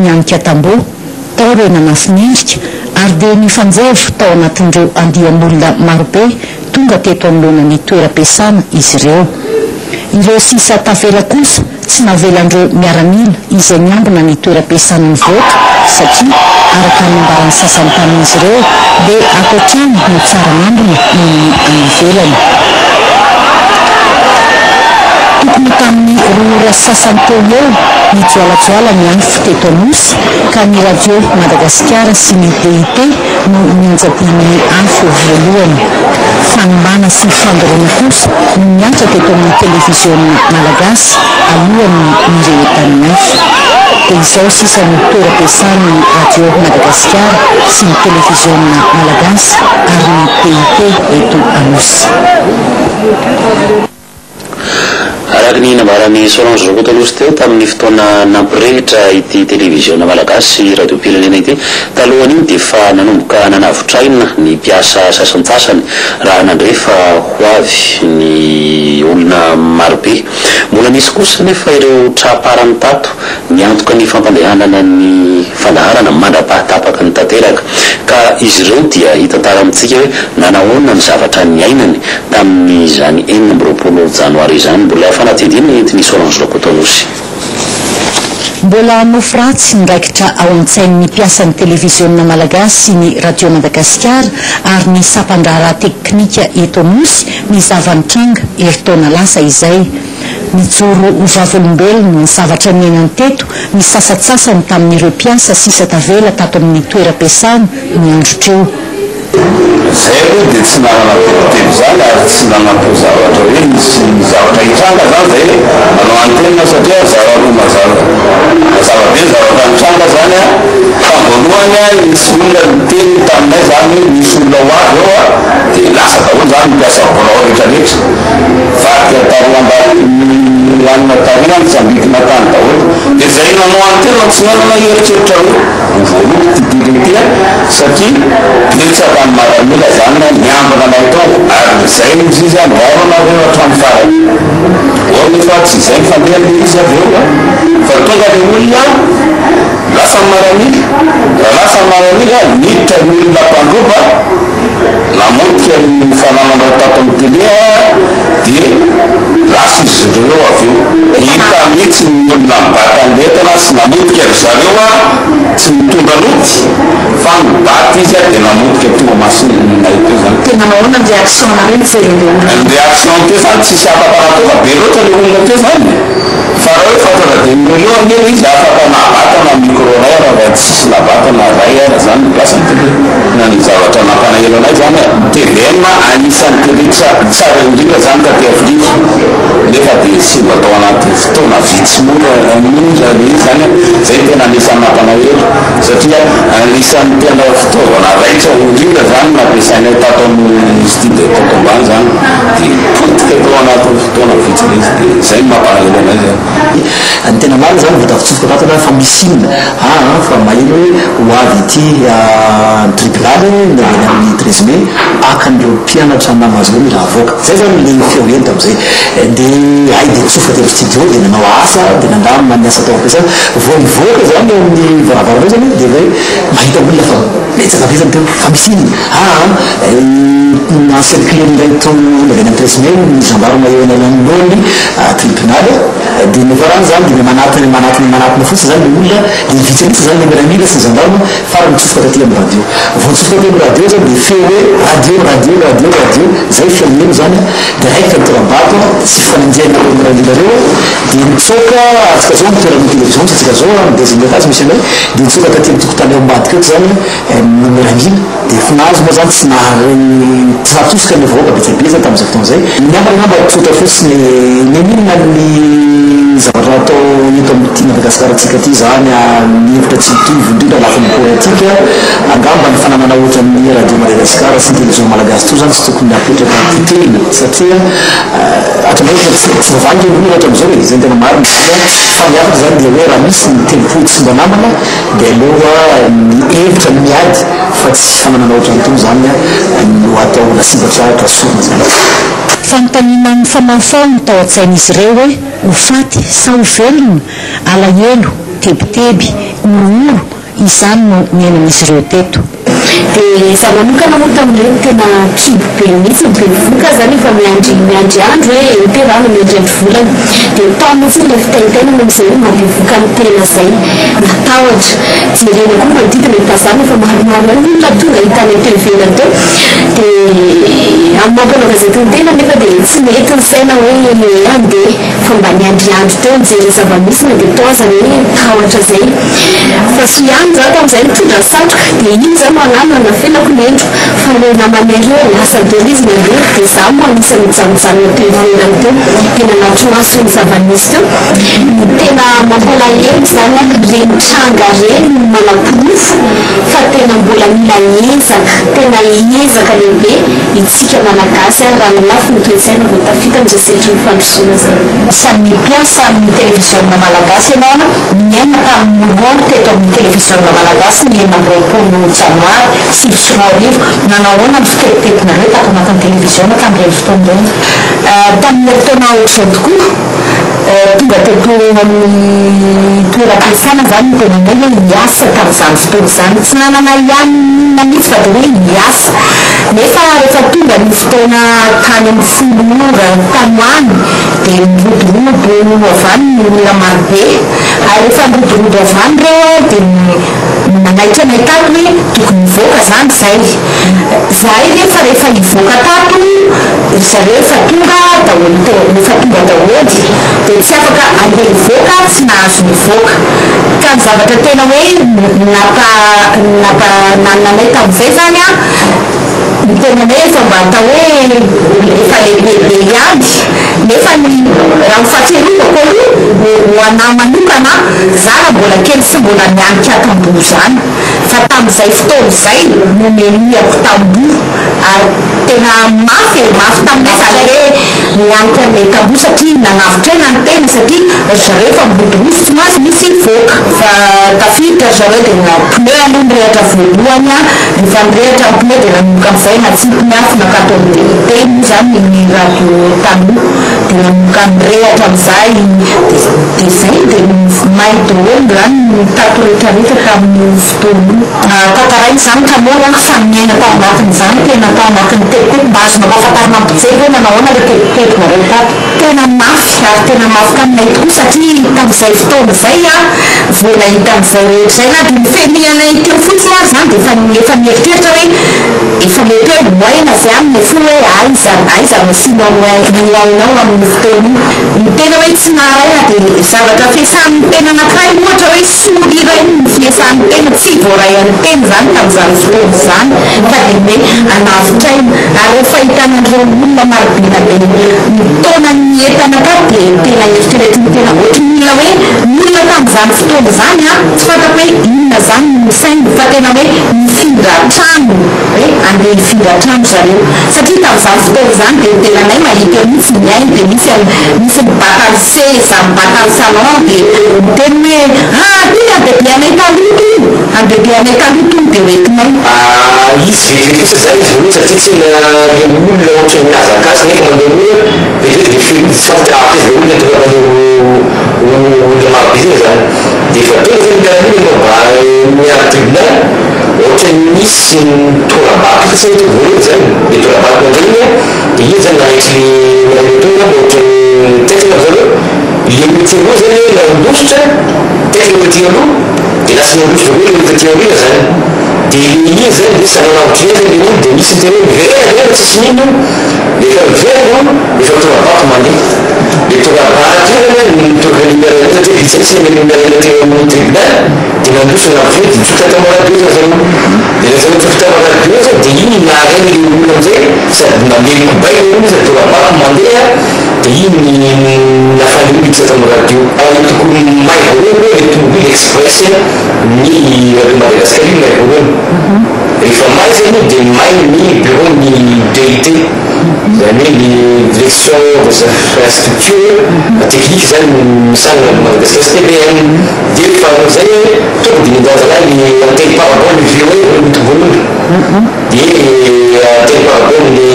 Nianika tamboho, tao ireo nanafin'endrika ary dia nifanjevo tao anatin'ireo andian'olona marobe tonga teto anoloana ny toeram-piasana izy ireo. Ireo sisa tavela kosa tsy navelan'ireo miaramila izay niambina ny toeram-piasana nivoaka satria araka ny nambaran'ny sasany tamin'izy ireo dia ato an-trano no tsara miambina noho ny any ivelany. Tokony ho tamin'ny roa ora sy sasany teo ho eo, nijoalajoala ny afo teto Anosy ka ny Radio Madagasikara sy ny DIT no nianjadian'ny afo voalohany. Fanimbana sy fandoroana kosa no nihatra teto amin'ny televiziona malagasy alohan'ny nirehetan'ny afo. Dia izao sisa no toeram-piasan'ny Radio Madagasikara sy ny televiziona malagasy ary ny DIT eto Anosy. Araka ny nambaran'i Solange Rakotoanosy teo tamin'ny fotoana nampirehitra ity televiziona malagasy sy radiom-pirenena ity, talohan'iny dia efa nanomboka nanavotra aina ny mpiasa sasantsasany raha nandre fa ho avy ny olona marobe. Mbola nisy kosa anefa ireo tra-parany tato Niantoka ny fampandehanana ny fandaharana mandra-pahatapaka ny tanteraka, ka izy ireo dia hitantara amintsika hoe nanahoana ny zavatra niainany tamin'izany 26 janoary izany. Mbola fanadihadiana entin'i Solange Rakotoanosy. Mbola nofy ratsy niraikitra ao an-tsain'ny mpiasan'ny televiziona malagasy sy ny Radio Madagasikara ary ny sampan-draharaha teknika eto Anosy ny zava-nitranga herintaona lasa izay. Nijoro ho vavolombelona ny zavatra niainany teto ny sasantsasany tamin'ireo mpiasa sisa tavela tato amin'ny toeram-piasana ny androtr'io. Izay aloha dia tsy nanana tebiteby izany ary tsy nanampo zavatra hoe hisy zavatra hitranga izany izay manao antenne satria zava-roa mazava mazava be ny zavatra nitranga izany an! Fa voalohany an, nisy olona niteny taminay izany hoe misy olona ho avy eo an, dia lasa daholo izany ny mpiasa birao rehetra rehetra. Nivadika tary ambadiky ny hanina tary any tsambikina tany daholo. Dia izay nanao antenne tsy nanana eritreritra hoe ho voaroaka ity tele ity an, satria betsaka ny maramila zany niambina anay tao ary izay hozy izy an, miaro anareo hatramin'ny farany. Or nefa tsy izay ny fandehany le izy avy eo an, fa tonga le olona lasa ny maramila, raha lasa ny maramila niditra ny olona mpandroba, Namotika ny fananana tato amin'ny télé aho dia lasa izy ireo avy eo. Hita mihitsy ny olona nibata ny entana sy namotika ry zareo tsy nitondra nody fa nibata izy dia namotika Toamasina teo zany. Dia nanao ahoana ny réaction nareo nijery an'ilay olona? Ny réaction teo zany tsisy afaka natao fa be loatra ilay olona teo zany e. Fa raha hoe fantatr'Ademilio anie ilay izy afaka nahatana micro-nay raha vao tsisy nabatana ray ara zany ny gasy ny tele. Na ny zavatra nampanahelo anay zany tvm anisan'ny tele tsara indrindra zany taty Afrika nefa dia simba tao anaty fotoana vitsy mora monja ilay izy zany zay no tena anisan'ny nampanahelo satria anisan'ny tena fitaovana raitra indrindra zany nampiasainay tato amin'ny studio tato ambany zany dia potika tao anatin'ny fotoana vitsy ilay izy dia zay no mampalahelo anay zany. Ny tena marina zany vao tafitsofoka tato fa misy inona aa fa maheno hoe ho avy ity tribonaly ny avy any amin'ny 13 mai haka an'ireo mpianatra nama azy ireo mila avoaka. Zay zany le feo heno tamin'izay. Dia hay dia nitsofoka teo amin'ny studio dia nanao asa dia nandamina ny asa tao am-piasana. Vao nivoaka zany eo amin'ny varavarana eo zany dia hoe mahita olona fa betsaka be zany teo fa misy inona aa encercler-n'ireto olona avy any amin'ny 13 mai ny gendarme eo anoloan'ny tribonaly. Dia ny farany zany dia manatona manatona manatona fotsiny zany le olona dia vitsy an'isa zany le miaramila sy ny gendarme farany nitsofoka taty amin'ny radio. Vao nitsofoka taty amin'ny radio zany dia feo hoe radio radio radio radio zay feo heno zany dia raikitra ny tora-bato sy fanenjehana ireo miaramila ireo dia nitsoaka antsika zao amin'ny toeran'ny télévision misy antsika zao amin'ny deuxième étage misy anay dia nitsoaka taty amin'ny tokotany ao ambadika eto zany ny miaramila. Dia finazy moa zany tsy nahare tsy nahatosika ny vahoaka betsaka be zany tamin'izay fotoana izay. Ny hafa angamba tsotra fotsiny n'inon'inona ny zavatra atao eto amin'ity Madagasikara-ntsika ity izany, ny hevitra tsy mitovy indrindra lafiny politika, angamba ny fananana ohatran'ny Radio Madagasikara sy ny Télévision Malagasy toa izany tsy tokony hapetraka potehina satria hatramin'izao efa tsy tsy voavaha ny olana hatramin'izao e, izay no tena marina fa ny hafatra izany dia hoe raha misy ny telopolo tsy mba namana Dia aleo ny hevitra no miady fa tsy fananana ohatran'itony izany no atao lasibatra kasorina izany. Fanontaniana mifamahofaho no tao an-tsain'izy ireo hoe ho faty sa ho velona? Alahelo, tebiteby, Horohoro, izany no niainan'izy ireo teto. Dia izaho manokana moa tamin'ireny tena kibo be mihitsy, bevohoka zany efa miandry miandry andro e, niterahana miandry andro volana. Dia tao mihitsy ilay fitaintainana amin'izay hoe mahabevohoka ny tena izay. Natahotra. Jerena koa manodidina ny tazana efa maromaro ihany ny olona tonga hita any teo ivelany teo. Dia amin'ny maha mpanao gazety ny tena nefa dia tsy mety ny saina hoe handeha fa mba niandriandry teo nijery ny zava-misy na dia tao aza ny hoe tahotra izay. Fa soa ihany izaho tamin'izay nitondra satroka dia iny izaho no ananana nafenako ny endriko fa ireo namanay ireo lasa daholo izy nandeha dia izaho moa anisan'ny nijanojanona teo ivelany teo dia nanatri-maso ny zava-nisy teo. Ny tena mampalahelo izany an, ireny tranga ireny no manaporofo fa tena mbola mila ezaka, tena ezaka lehibe itsika Malagasy an, raha ny lafiny toe-tsaina vao tafita amin'izay sehatry ny fandrosoana izay. Isan'ny mpiasa amin'ny televiziona malagasy ianao an, niaina tamin'ny horohoro teto amin'ny televiziona malagasy ny 26 janoary 2009, nanao ahoana ny fitetitetinareo tato anatin'ny televiziona tamin'ireny fotoana ireny? Tamin'ny herintaona ohatr'izao tokoa, tonga teto amin'ny toeram-piasana izany ny tenanay hoe hiasa tamin'izany fotoana izany. Tsy nanana ihany inona mihitsy fa dia hoe hiasa. Nefa rehefa tonga ny fotoana tany amin'ny 10 ora tany ho any dia nirodorodo avy any ny olona marobe. Ary rehefa nirodorodo avy any ireo dia nanaitra anay tato hoe tokony hivoaka izany izay. Izahay nefa rehefa hivoaka tato ry zareo efa tonga daholo teo, efa tonga daholo dia tsy afaka handeha hivoaka, tsy nahazo nivoaka. Ka ny zavatra tena hoe nampa nampa nanana anay tamin'izay izany an, ny tenanay efa mba atao hoe efa lehibebe ihany, nefa ny raha ny fahatsiarovako aloha, ho anah manokana, za raha mbola kely sy mbola nianika tamboho izany. Fa tamin'izay fotoana izay no neliako tamboho ary tena mafy e, mafy taminay izany hoe nianika an'ilay tamboho satria nanavotra aina ny tena satria ry zareo efa mirodorodo tsy maintsy misy hivoaka. Fa tafiditra ry zareo dia na pneu aloha nirehatra voalohany an, rehefa nirehatra ny pneu dia nanomboka amin'izay natsipy ny afo nankato amin'ny DIT moa izany ny radio taloha dia nanomboka nirehatra amin'izay dia izay dia may daholo izany ny tato rehetra rehetra tamin'io fotoana io. Tantaraina izany ka moa fa niaina tao anatin'izany tena tao anatin'ny tebiteby mba azonao ampahafantarina amin'ny mpijery hoe nanao ahoana ilay tebitebinareo tato. Tena mafy ary tena mafy taminay tokoa satria tamin'izay fotoana izay aho vao nahita an'izay rehetra izay na dia ny femihanay teo fotsiny ary izany dia efa efa nieritreritra hoe efa mety hoe ho aina avy any ny fo hoe aiza aiza no asianao ny ainao amin'io fotoana io. Ny tena hoe tsy naharay na dia zavatra fiasan'ny tena anankiray ohatra hoe sory iray no fiasan'ny tena, tsy voaray an'ny tena izany tamin'izany fotoana izany fa dia ny hoe hanavotra aina. Ary rehefa fahitana an'ireo olona marobe nandeha nitaona ny entana tato dia tena eritreretin'ny tena ohatry ny olona hoe ny olona tamin'izany fotoana izany an, tsy fantako hoe inona izany no nisaininy fa tena hoe nifindra trano. Hoe andeha hifindra trano zareo. Satria tamin'izany fotoana izany dia ny tenanay mahita eo mihitsy mihaino dia misy misy mibata ny seza, mibata ny salon dia miteny hoe ah ty andehibe anay taloha tony, andehibe anay taloha tony dia hoentinay. Izy vetivety kosa zany izy voalohany satria tsy na le olona ohatran'ny mihazakazaka nefa mandeha mora vetivety dia feno izy tsy fantatra après zay olona tonga mandeha olona marobe zay zany dia efa tonga zany ny miaramila mba miaro tribunal. Ohatran'ny nisy nitora-bato fa tsy nety voalohany zany, le tora-bato nandeha iny an, de iny zany nanaitry le olona teo angamba ohatran'ny taitra angamba zareo, le olona teo aloha zany nandositra, taitra le olona teo aloha, de lasa nandositra daholo le olona taty aoriana zany, de le iny zany de samy nanavotra aina zany le olona de nisy niteny hoe miverena miverena tsisy n'inona io, de efa miverina io, efa tora-bato mandeha, le tora-bato io zany an nitoroka ny miaramila satria vitsivitsy ny miaramila teo amin'ny tribunal. Dia nandroso navy eo dia nitsofoka tao amin'ny radio zany zareo. Dia rehefa nitsofoka tao amin'ny radio zany dia iny nahareny ilay olona amin'izay sady namely kobay ilay olona sady tora-bato mandeha dia iny nahafahan'ilay olona hiditra tao amin'ny radio. Ary tokony may voalohany aloha ilay tomobile express ny radio Madagascar iny may voalohany. Rehefa may zany iny dia may ny bureau ny DIT. Izany hoe ny direction des infrastructures techniques zany misahana ny Madagascar sy TVM. Dia faharoa zay tonga dia nindrazana ny antenne parabole ny VOA no notombonina. Dia antenne parabole ny.